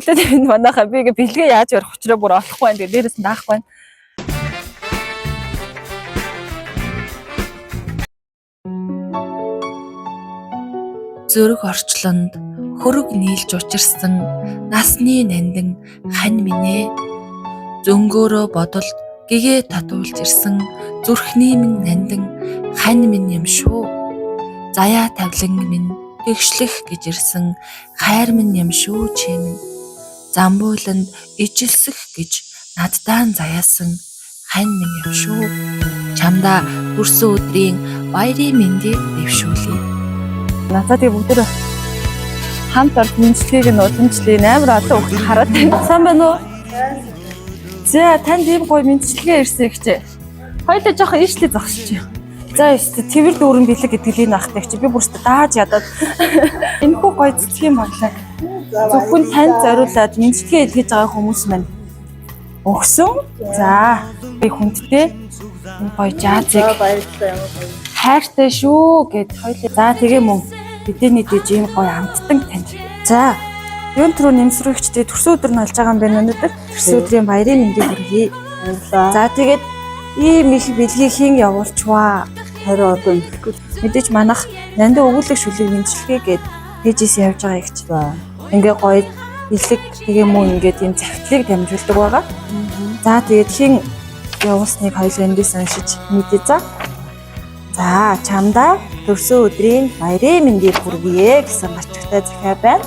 Өглөөний мэнд манайхаа би ингээ бэлгээ яаж барих учраа бүр олохгүй байна. Тэгээ дээрээс нь даахгүй байна. Зөрөг орчлонд хөрөг нийлж учирсан насны нандин хань минь ээ. Зөнгөөрөө бодолд гэгээ татуулж ирсэн зүрхний минь нандин хань минь юм шүү. Заяа тавилан минь тэгшлэх гэж ирсэн хайр минь юм шүү чи минь. Замбууланд ижилсэх гэж наддаан заяасан хань минь юм шүү. Чамдаа төрсөн өдрийн баярын мэндийг дэвшүүлье. За тэгээ бүгдээ хамт орж мэндчилгээг нь уламжлая. Амар олон хүүхд хараад байна. Сайн байна уу? За танд ийм гоё мэндчилгээ ирсэн их чи. Хоёлаа жоохон ийшлээ зогсож. За өстө цэвэр дүүрэн бэлэг гэдэг л энэ ахтай чи би бүр өстө дааж ядаад энэхүү гоё цэцгийн баглаг зөвхөн танд зориулаад мэндчилгээ илгээж байгаа хүмүүс маань өгсөн. За би хүндтэй энэ гоё жаазыг Баярлалаа ямар гоё. хайртай шүү гэд хоёлаа. За тэгээ мөн бидний дэж ийм гоё амттан танд. За юун түрүү нэмсрэгчтэй төрсөн өдөр нь болж байгаа юм байна өнөөдөр. Төрсөн өдрийн баярын мэндийг хүргэе. Баярлалаа. За тэгээд ийм их бэлгийг хэн явуулчваа. Харин одоо мэдэхгүй. Мэдээж манах нандин өгүүлэг шүлэг мэндчилгээ гэд пэйжээс явж байгаа их чи. За. Ингээ гоё бэлэг тэгээ мөн ингээд ийм захидлыг дамжуулдаг байгаа. За тэгээд хэн явуулсныг хоёул эндээс уншиж мэдээ за. За чамдаа төрсөн өдрийн баярын мэндийг хүргье гэсэн бачигтай захиа байна.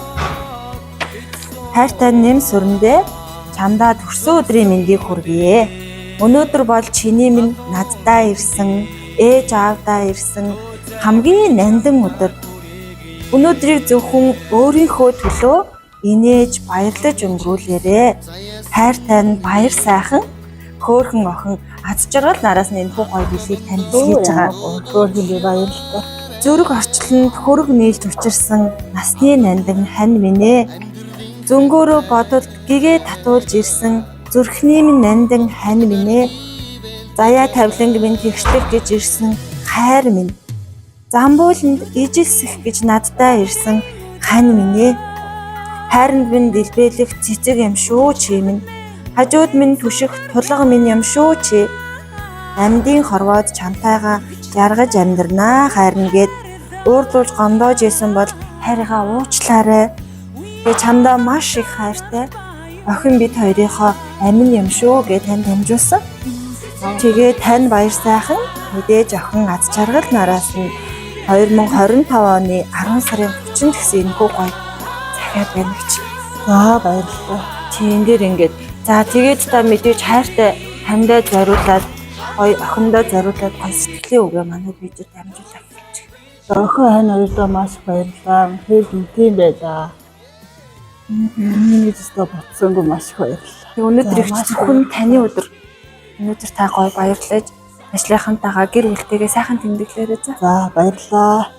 Хайртай нэм сүрэндээ чамдаа төрсөн өдрийн мэндийг хүргье. Өнөөдөр бол чиний минь наддаа ирсэн, ээж аавдаа ирсэн хамгийн нандин өдөр. Өнөөдрийг зөвхөн өөрийнхөө төлөө инээж баярлаж өнгөрүүлээрэ. Хайртай нь баяр сайхан хөөхөн охин аз жаргал нараас нь энэхүү гоё бэлгийг танд бэлгээж байгаа. Хөөрхөн би баярлалаа. Зөрөг орчлонд хөрөг нийлж учирсан насны нандин хань минь ээ. Зөнгөөрөө бодолд гэгээ татуулж ирсэн зүрхний минь нандин хань минь ээ. Заяа тавиланг минь тэгшлэх гэж ирсэн хайр минь. Замбууланд ижилсэх гэж надтай ирсэн хань минь ээ. Хайранд минь дэлбэлэх цэцэг юм шүү чи минь. Хажууд минь түших тулга минь юм шүү чи. Амьдын хорвоод чамтайгаа жаргаж амьдрнаа хайрна гэд уурлуулж гомдоож исэн бол хайрыгаа уучлаарай. Тэгээ чамдаа маш их хайртай. Охин бид хоёрынхоо амин юм шүү гэж тань дамжуулсан. Тэгээ тань баяр сайхан мэдээж охин аз жаргал нараас нь 2025 оны 10 сарын 30-нд гэсэн энэхүү гоё захиад байна гэж. За баярлалаа. Тийм дээр ингээд за тэгээд та мэдээж хайртай таньдаа зориулаад гоё охиндоо зориулаад гоё сэтгэлийн үгээ манай бидэд дамжуулах гэж. Охин хань хоёрдоо маш их баярлалаа. Үнэхээр дүнтэй байлаа. Миний өстө бодсонгүй маш их баярлалаа. Тэг өнөөдөр За, их маш их зөвхөн таны өдөр. Өнөөдөр та гоё баярлаж ажлынхантайгаа гэр бүлтэйгээ сайхан тэмдэглээрэй за. За баярлалаа.